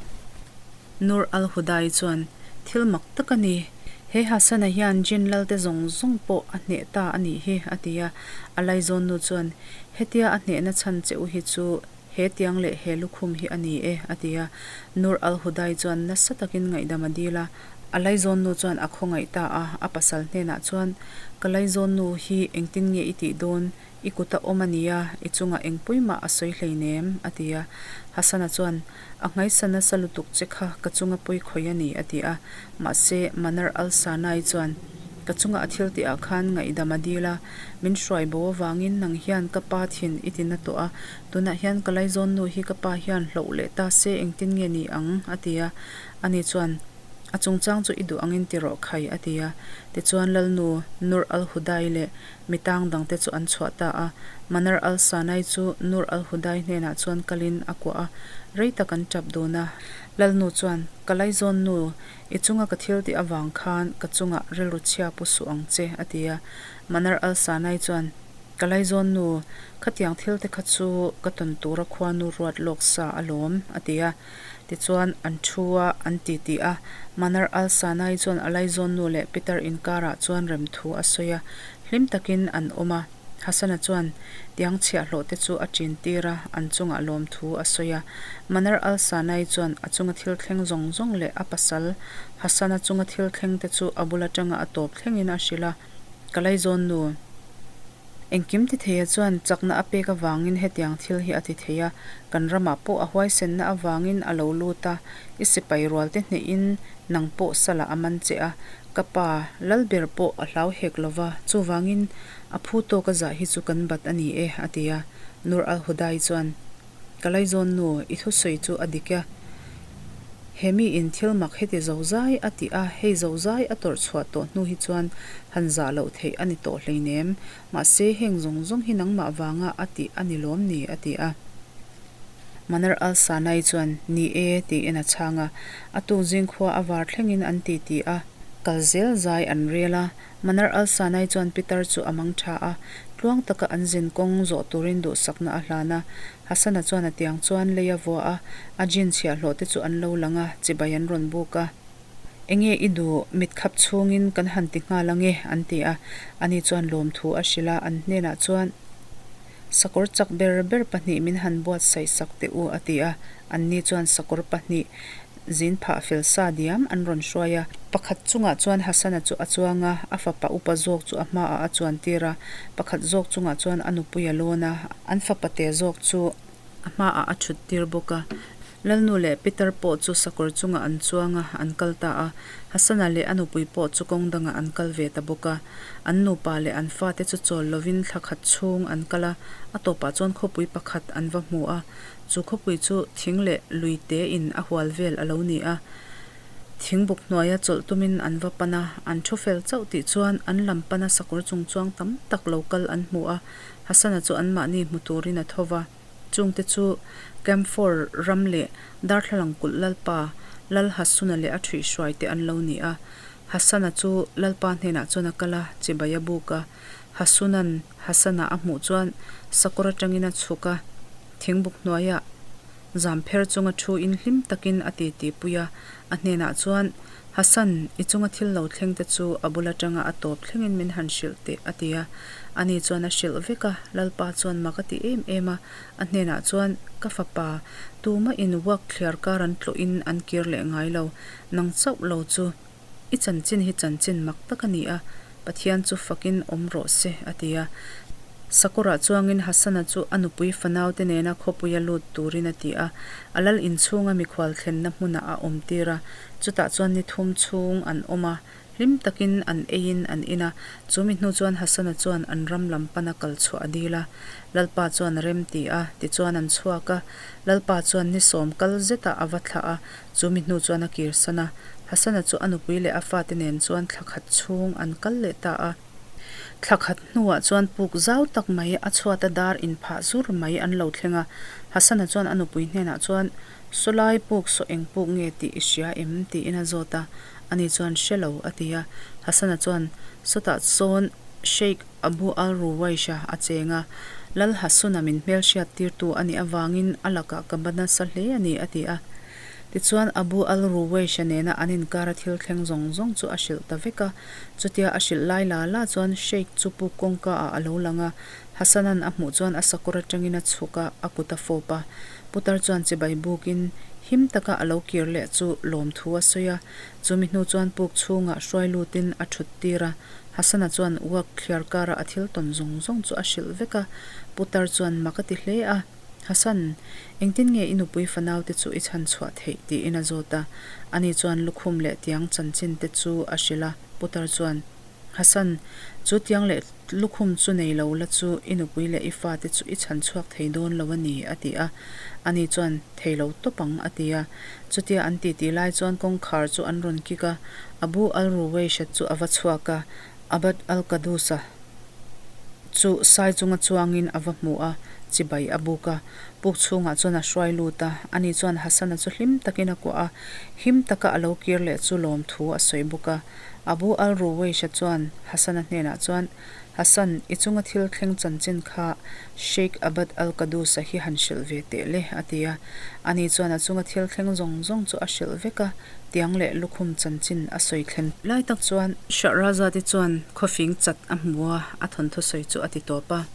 Nur al-Hudai chuan, Thil mak tak a ni. He Hassan-a hian Jinn lalte zawng zawng pawh a hneh ta a nih hi, a ti a. A laizawn nu chuan, Hetia a hnehna chhan che u hi chu He tiang leh he lukhum hi a ni e, a ti a. Nur al-Hudai chuan nasa takin ngaihdam a dil a. A laizawn nu chuan a khawngaih ta a, a pasal hnenah chuan, Ka laizawn nu hi engtin nge i tih dawn? I kut a awm a nia, i chungah engpui mah a sawi hleinem, a ti a. Hasana chuan, A nghaisa nasa lutuk che kha ka chunga pawi khawih a ni, a ti a. Mahse, Manar al-Sanai chuan, Ka chunga a thil tihah khan ngaihdam a dil a, min hruai bo avangin nang hian ka pa thin i ti na tawh a, tunah hian ka laizawn nu hi ka pa hian hloh leh ta se engtin nge ni ang? a ti a. Ani chuan, A chungchang chu i duh angin ti rawh khai, a ti a. Tichuan Lalnu Nur al-Hudai leh mi tang dangte chu an chhuah ta a. Manar al-Sanai chu Nur al-Hudai hnenah chuan kalin a kuah a, rei tak an tap dun a. Lalnu chuan, Ka laizawn nu, I chunga ka thil tih avang khan ka chungah rilru chhia pu suh ang che, a ti a. Manar al-Sanai chuan, Ka laizawn nu, khatiang thil te kha chu ka tawn tura khuanu ruat lawk sa alawm, a ti a. Tichuan, an thu a, an ti ti a. Manar al-Sanai chuan a laizawn nu leh Peter inkarah chuan remthu a sawi a, hlim takin an awm a. Hasana chuan tiang chhiahhlawh te chu a chin tir a, an chungah lawmthu a sawi a. Manar al-Sanai chuan a chunga thil thleng zawng zawng leh a pasal Hasana chunga thil thleng te chu a bul atanga a tawp thlengin a hrilh a, Ka laizawn nu, engkim ti theia chuan chakna a pek avangin hetiang thil hi a ti thei a, kan ramah pawh a huaisenna avangin a lo lut a, i sipai rual te hnehin nang pawh salah a man che a, Ka pa, Lalber pawh a hlau hek lo va, chuvangin a phu tawk a zah hi chu kan bat a ni e, a ti a. Nur al-Hudai chuan, Ka laizawn nu, i thusawi chu a dik e. He miin thil mak heti zozai a tih a, hei zozai a tawrh chhuah tawh hnu hi chuan han zah loh theih a ni tawh hleinem. Mahse, heng zawng zawng hi nangmah vanga a tih a ni lawm ni, a ti a. Manar al-Sanai chuan, Ni e, tiin a chhang a. A tuk zing khua a var thlengin an ti ti a. Kal zel zai an rel a. Manar al-Sanai chuan Pitar chu a mang tha a. Tluang taka an zin kawng zawh turin duhsakna a hlan a. Hasana chuan a tiang chuan lei a vua a. A jin chhiahhlawh te chu an lo lang a, chibai an rawn buk a. Enge i duh, mit khap chhungin kan han ti nghal ange, an ti a. Ani chuan lawmthu a hrilh a, an hnenah chuan, Sakawr chak ber ber pahnih min han buatsaih sak teh u, a ti a. Anni chuan sakawr pahnih zin phah fel sa diam an rawn hruai a. Pakhat chungah chuan Hasana chu a chuang a, a fapa upa zawk chu a hmaah a chuan tir a. Pakhat zawk chungah chuan a nupui a lawn a, an fapa te zawk chu a hmaah a thut tir bawk a. Lalnu leh Peter pawh chu sakawr chungah an chuang a, an kal ta a. Hasana leh a nupui pawh chu kawng dangah an kal ve ta bawk a. An nupa leh an fate chu chawl lovin thla khat chhung an kal a, a tawpah chuan khawpui pakhat an va hmu a. Chu khawpui chu thing leh lui te in a hual vel a lo ni a. Thingbuk hnuaia chawlh tumin an va pan a, an thu fel chauh tih chuan an lam pana sakawr chung chuang tam tak lo kal an hmu a. Hasana chu anmahni hmu turin a tho va. Chungte chu Camphor ram leh darthlalang kulh Lalpa, Lal Hasuna leh a ṭhuihhruai te an lo ni a. Hasana chu Lalpa hnenah chuan a kal a, chibai a buk a. Hasun-a'n Hasan-a a hmuh chuan sakawr atangin a chhuk a, thingbuk hnuaiah zam pher chunga thu in hlim takin a titi pui a. A hnenah chuan, Hasan, i chunga thil lo thleng te chu a bul atanga a tawp thlengin min han hrilh teh, a ti a. Ani chuan a hrilh vek a, Lalpa chuan mak a ti em em a. A hnenah chuan, Ka fapa, tumah in uak thliar kar an tlawhin an kir leh ngai lo, nang chauh lo chu. I chanchin hi chanchin mak tak a ni a, Pathian chu fakin awm rawh se, a ti a. Sakawrah chuangin Hasana chu a nupui fanaute nena khawpuia lut turin a ti a, a lal inchhunga mikhual thlenna hmunah a awmtir a, chutah chuan ni thum chhung an awm a, hlim takin an eiin an in a. Chu mi hnu chuan Hasana chuan an ram lam pana kal chhuah a dil a, Lalpa chuan a rem ti a, tichuan an chhuak a. Lalpa chuan ni sawm kal zetah a va thlah a, Chu mi hnu chuan a kirsan a, Hasana chu a nupui leh a fate nen chuan thla khat chhung an kal leh ta a. Thla khat hnuah chuan puk zau tak mai a chhuata dar inphah zur mai an lo thleng a. Hasana chuan a nupui hnenah chuan, Sawlai puk saw eng puk nge tih i hria em? tiin a zawt a. Ani chuan, Hre lo, a ti a. Hasana chuan, Sawtah sawn Sheikh Abu al-Ruwaisha a cheng a, Lal Hasuna min hmelhriat tirtu a nih avangin a lakah ka ba nasa hle a ni, a ti a. Tichuan, Abu al-Ruwaisha nena an inkara thil thleng zawng zawng chu a hrilh ta vek a. Chutia a hrilh lai la la chuan Sheikh chu puk kawngka ah a lo lang a, Hassan-a'n a hmuh chuan a sakawr atangin a chhuk a, a kut a fawp a. Putar chuan chibai bukin him taka a lo kir leh chu lawmthu a sawi a. Chumi hnu chuan puk chhungah hruai lutin a thut tir a. Hassan-a chuan uak thliar kara a thil tawn zawng zawng chu a hrilh vek a. Putar chuan mak a ti hle a. Hassan, engtin nge i nupui fanaute chu i chhan chhuah theih? tiin a zawt a. Ani chuan lukhum leh tiang chanchin te chu a hrilh a. Putar chuan, Hassan, chu tiang leh lukhum chu nei lo la chu i nupui leh i fate chu i chhan chhuak thei dawn lo a ni, a ti a. Ani chuan, Thei lo tawp ang, a ti a. Chutia an titi lai chuan kawngkhar chu an rawn kik a, Abu al-Ruwaisha chu a va chhuak a, Abd al-Qadus-a chu sai chunga chuangin a va hmu a, chibai a buk a. Puk chhungah chuan a hruai lut a, ani chuan Hassan-a chu hlim takin a kuah a, him taka a lo kir leh chu lawmthu a sawi bawk a. Abu al-Ruwaisha chuan Hassan-a hnenah chuan, Hassan, i chunga thil thleng chanchin kha Sheikh Abd al-Qadus-a hi han hrilh ve teh le, a ti a. Ani chuan a chunga thil thleng zawng zawng chu a hrilh vek a. Tiang leh lukhum chanchin a sawi thlen lai tak chuan Shahrazad-i chuan khawfing chat a hmu a, a thawnthu sawi chu a ti tawp a.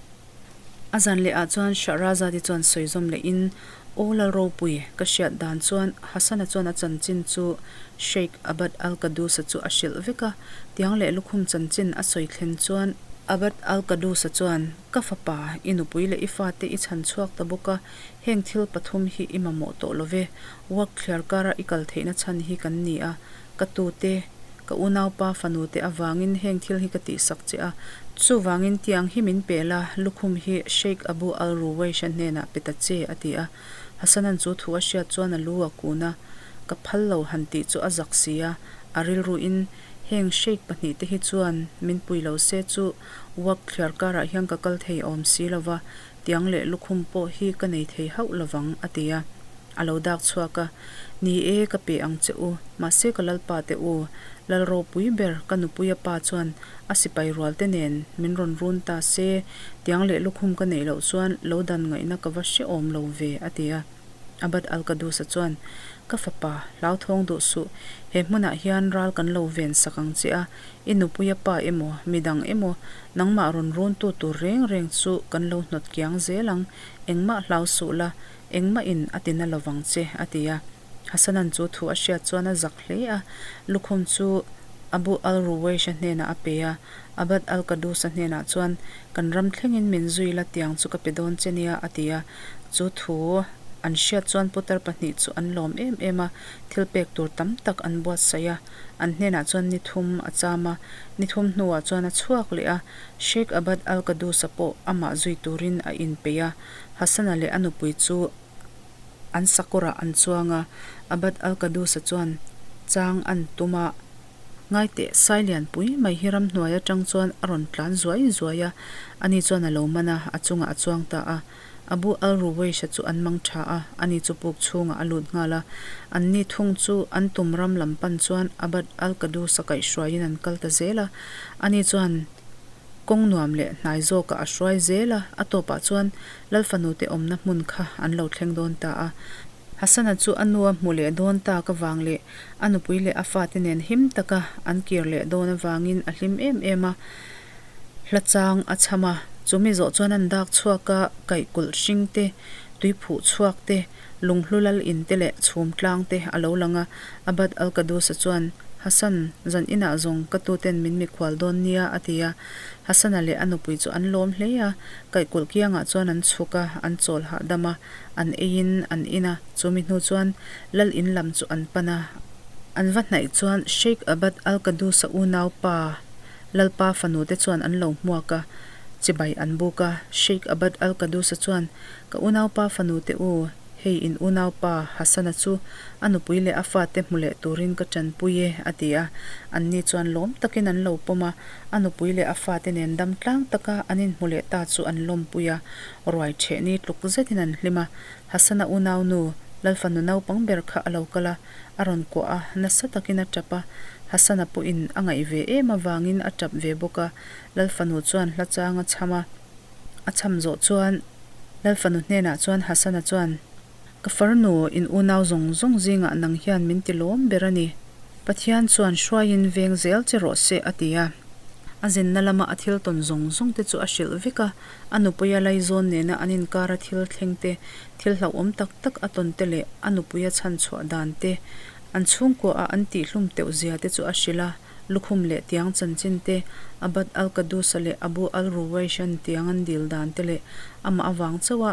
A zan leh ah chuan Shahrazad-i chuan sawi zawm leh in, Aw Lalropui, ka hriat dan chuan Hassan-a chuan a chanchin chu Sheikh Abd al-Qadus-a chu a hrilh vek a, tiang leh lukhum chanchin a sawi thlen chuan Abd al-Qadus-a chuan, Ka fapa, i nupui leh i fate i chhan chhuak ta bawk a, Heng thil pathum hi i mamawh tawh lo ve. Work thliar kara i kal theihna chhan hi kan ni a, ka tute, ka unaupa fanute avangin heng thil hi ka tihsak che a. Chuvangin tiang hi min pe la, lukhum hi Sheikh Abu al-Ruwaisha hnenah pe ta che, a ti a. Hassanan chu thu a hriat chuan a lu a kun a, ka phal lo han tih chu a zak si a, a rilruin heng Sheikh pahnihte hi chuan min pui lo se chu work thliar karah hian ka kal thei awm si lo va, Tiang leh lukhum pawh hi ka nei thei hauh lovang, a ti a. A lo dak chhuak a, Ni e, ka pe ang che u, mahse ka lalpa te u, lal ropui ber ka nupuia pa chuan a sipai rual te nen min rawn run ta se, tiang leh lukhum ka neih loh chuan lo dan ngaihna ka va hrehawm lo ve, a ti a. Abad al-Qadus-a chuan, Ka fapa, hlauthawng duh suh, he hmunah hian ral kan lo ven sak ang che a, i nupuia pa emaw, midang emaw, nangmah rawn runtu tur reng reng chu kan lo hnawt kiang zel ang, engmah hlau suh la, engmahin a tina lovang che, a ti a. Hassan-a'n chu thu a hriat chuan a zak hle a, lukhum chu Abu al-Ruwaish-a hnenah a pe a, Abad al-Qadus-a hnenah chuan, Kan ram thlengin min zui la tiang chu ka pe dawn che nia, a ti a. Chu thu an hriat chuan putar pahnih chu an lawm em em a, thil pek tur tam tak an buatsaih a. An hnenah chuan ni thum a cham a, ni thum hnuah chuan a chhuak leh a. Sheikh Abad al-Qadus-a pawh amah zui turin a inpeih a, Hassan-a leh a nupui chu an sakawrah an chuang a. Abad al-Qadus-a chuan chang an tum a. Ngaiteh, sai lianpui mai hi ramhnuai atang chuan a rawn tlan zuai zuai a, ani chuan a lo man a, a chungah a chuang ta a. Abu al-Ruwaisha chu an mang tha a, ani chu puk chhungah a lut nghal a. Anni thung chu an tum ram lam pan chuan Abd al-Qadus-a kaihhruaiin an kal ta zel a. Ani chuan. Kawng nuam leh hnai zawkah a hruai zel a, a tawpah chuan Lal fanute awmna hmun kha an lo thleng dawn ta a. Hasana chu a nu a hmu leh dawn tak avang leh a nupui leh a fate nen him taka an kir leh dawn avangin a hlim em em a, hla chang a chham a. Chumi zawh chuan an dak chhuak a, kaihkulh hring te, tui phuh chhuak te, lunghlu lal in te leh chhum tlang te a lo lang a. Abad al-Qadus-a chuan, Hasan, zan inah zawng ka tuten min mikhual dawn nia, a ti a. Hasana leh a nupui chu an lawm hle a, kaihkulh kiangah chuan an chhuk a, an chawl hahdam a. An eiin an in a, chumi hnu chuan lal in lam chu an pan a. An va hnaih chuan Sheikh Abad al-Qadus-a unaupa Lalpa fanu te chuan an lo hmuak a, chibai an buk a. Sheikh Abad al-Qadus-a chuan, Ka unaupa fanu te u, hei in unaupa Hassan-a chu a nupui leh a fate hmu leh turin ka tanpui e, a ti a. Anni chuan lawm takin an lo pawm a, a nupui leh a fate nen dam tlang taka an inhmu leh ta chu an lawmpui a. Ruai ṭheh ni tluk zetin an hlim a, Hassan-a unaunu, Lalfanu naupang ber kha a lo kal a, a rawn kuah a, nasa takin a ṭap a. Hassan-a pawhin a ngaih ve em avangin a ṭap ve bawk a, Lalfanu chuan hla chang a chham a. A chham zawh chuan Lalfanu hnenah chuan Hassan-a chuan, Ka farnu, in unau zawng zawng zingah nang hian min ti lawm ber a ni. Pathian chuan hruaiin veng zel che rawh se, a ti a. A zinna lama a thil tawn zawng zawng te chu a hrilh vek a, a nupuia laizawn nena an inkara thil thleng te, thil hlauhawm tak tak a tawn te leh a nupuia chhan chhuah dan te, an chhungkua a an tihhlum teuh zia te chu a hrilh a, lukhum leh tiang chanchin te, Abad al-Qadus-a leh Abu al-Ruwaish-an tiang an dil dan te leh amah avang chauh a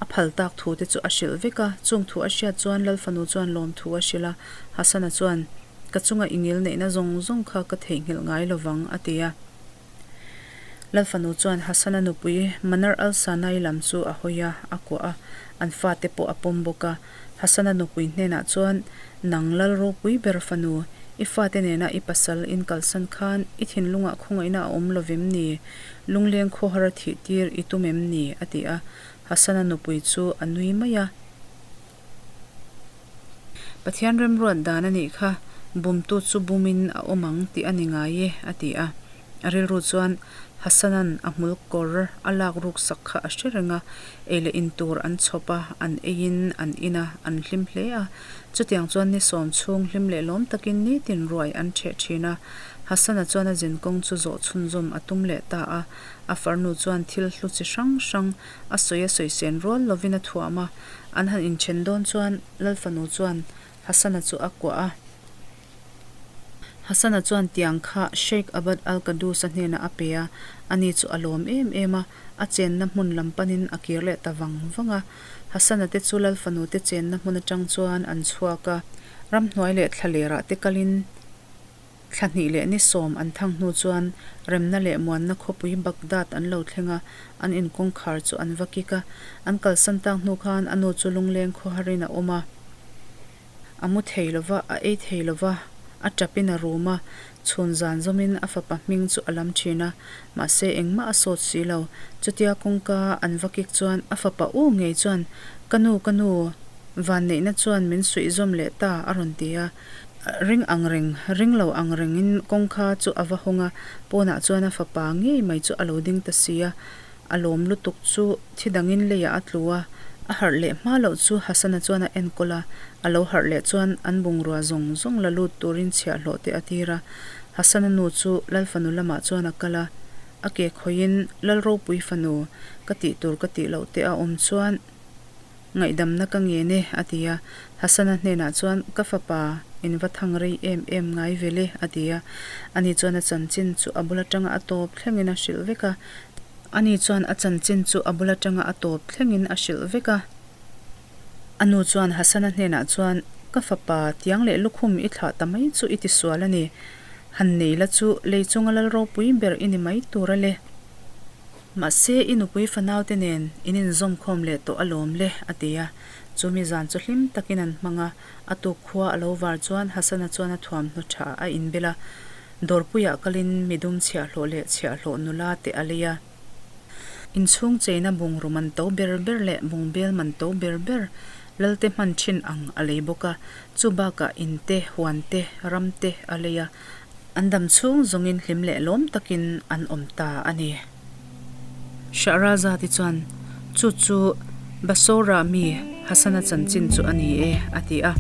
a phal tak thu te chu a hrilh vek a, chung thu a hriat chuan Lal fanu chuan lawm thu a hrilh a, Hassan-a chuan, Ka chunga i ngil neihna zawng zawng kha ka theihnghilh ngai lovang, a ti a. Lal fanu chuan Hassan-a nupui Manar al-Sanai lam chu a hawi a, a kuah a, an fate pawh a pawm bawk a. Hassan-a nupui hnenah chuan, Nang Lal ropui ber fanu, i fate nena i pasal in kalsan khan i thinlungah khawngaihna a awm lovem ni? Lungleng khawhar a thih tir i tum em ni? a ti a. Hassan-a nupui chu a nui mai a. Pathian remruat dan a nih kha, bumtu chu bumin a awm ang tih a ni ngai e, a ti a. A rilru chuan Hassan-a'n a hmul kawr a lak ruk sak kha a hre reng a, ei leh in tur an chhawp a, an eiin an in a, an hlim hle a. Chutiang chuan ni sawm chhung hlim leh lawm takin nitin ruai an ṭheh ṭhin a. Hassan-a chuan a zinkawng chu zawh chhunzawm a tum leh ta a, a farnu chuan thil hlu chi hrang hrang a sawi a sawisên rual lovin a thuam a. An han inṭhen dawn chuan Lal fanu chuan Hassan-a chu a kuah a. Hassan-a chuan tiang kha Sheikh Abad al-Qadus-a hnenah a pe a, ani chu a lawm em em a, a chenna hmun lam panin a kir leh ta vang vang a. Hassan-a te chu Lal fanu te chenna hmun atang chuan an chhuak a, ramhnuai leh thlalerah te kalin Thla hnih leh ni sawm an thang hnu chuan remna leh muanna khawpui Baghdad an lo thleng a, an in kawngkhar chu an va kik a. An kalsan tak hnu khan a nu chu lungleng khawharin a awm a. A mu thei lo va, a ei thei lo va, a tapin a rum a, chhun zan zawmin a fapa hming chu a lam thin a, mahse engmah a sawt si lo. Chutia kawngka an va kik chuan a fapa u ngei chuan, Ka nu, ka nu, vanneihna chuan min suih zawm leh ta, a rawn ti a. Ring ang reng, ring lo ang rengin kawngka chu a va hawng a, pawnah chuan a fapa ngei mai chu a lo ding ta si a, a lawm lutuk chu thi dangin leiah a tlu a, a harh leh hma loh chu Hassan-a chuan a enkawl a, a lo harh leh chuan an bungrua zawng zawng la lut turin chhiahhlawh te a tir a, Hassan-a nu chu Lalfanu lamah chuan a kal a, a ke khawihin Lal ropui fanu ka tih tur ka tih loh te a awm chuan, Ngaihdamna ka ngen e, a ti a. Hassan-a hnenah chuan, Ka fapa, in va thang rei em em ngai vel e, a ti a. Ani chuan a chanchin chu a bul atanga a tawp thlengin a hrilh vek a. Ani chuan a chanchin chu a bul atanga a tawp thlengin a hrilh vek a. A nu chuan Hassan-a hnenah chuan, Ka fapa, tiang leh lukhum i thlah ta mai chu i tisual a ni. Han nei la chu lei chunga lal ropui ber i ni mai tur a le. Mahse, i nupui fanaute nen in inzawmkhawm leh tawh alawm le, a ti a. Chumi zan chu hlim takin an hmang a, a tuk khua a lo var chuan Hassan-a chuan a thuamhnaw tha a inbel a. Dawrpuiah kalin midum chhiahhlawh leh chhiahhlawh nula te a lei a. Inchhung cheina bungraw man to ber ber leh bungbel man to ber ber Lalte hman thin ang a lei bawk a. Chu bakah in te, huan te, ram te a lei a. An dam chhung zawngin hlim leh lawm takin an awm ta a ni. Shahrazad-i chuan, Chu chu Basora mi Hassan-a chanchin chu a ni e, a ti a.